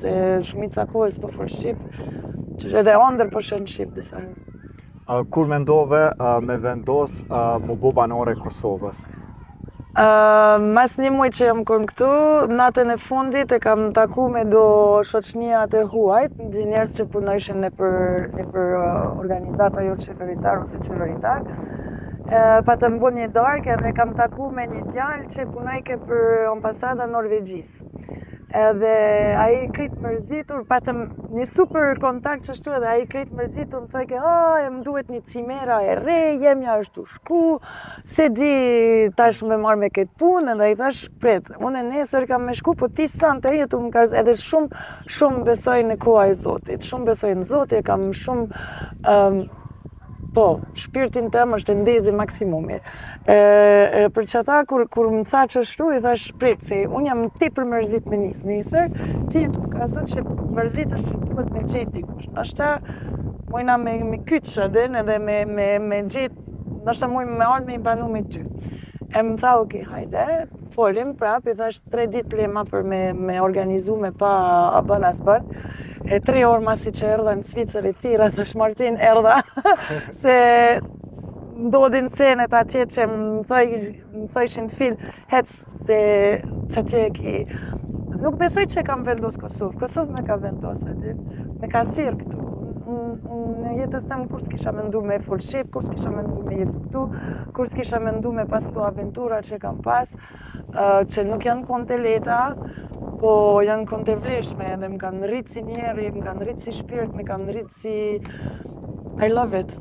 se shumica kohës po fol shqip, që edhe ondër po sheh në shqip disa herë. Uh, kur mendove uh, me vendos uh, mu bo banore e Kosovës? Uh, mas një muaj që jam konë këtu, natën e fundit e kam taku me do shoqnia të huajt, dy njerëz që punojshin nëpër, nëpër organizata jo qeveritar ose qeveritar. Uh, patëm bo një darkë edhe kam taku me një djalë që punojke për ambasada Norvegjisë. Edhe ai krejt mërzitur, patëm një super kontakt qashtu edhe ai krejt mërzitur, më thojke, ah, e më duhet një cimera e re, jemja është tu shku, Se di tash me marrë me këtë punë, edhe i thash, prit, unë nesër kam me shku, po ti sante jetu më karës, edhe shumë, shumë besoj në koha e Zotit, shumë besoj në Zotit, e kam shumë, um, po, shpirtin tem është e ndezi maksimumi. E, e, për qata, kur, kur më tha qashtu, i thash, prit, se unë jam tepër mërzit me nis nesër, ti je tu kallzu që mërzit është që duhet me gjetë dikush. Nashta, mujna me, me kyç edhe, edhe me, me, me gjetë Ndoshta muj me ardhë me i banu me ty. E më tha, ok, hajde, folim prap, i thash tre ditë lema për me, me organizu me pa a bën a s'bën. E tre orë masi që erdha në Zvicër i thirra, thash Martin, erdha, se ndodhin senet atje që më thoj, më thojshin fil, hec se qatje e ki. Nuk besoj që kam vendos Kosovë, Kosovë me ka vendos, e di, me ka thirrë këtu. Në jetës tem kur s'kisha mendu me fol shqip, kur s'kisha mendu me jetu këtu, kur s'kisha mendu me pas këto aventura që kam pas, që nuk janë konë të lehta, po janë konë të vlefshme edhe më kanë rritë si njeri, më kanë rritë si shpirt, më kanë rritë si... I love it.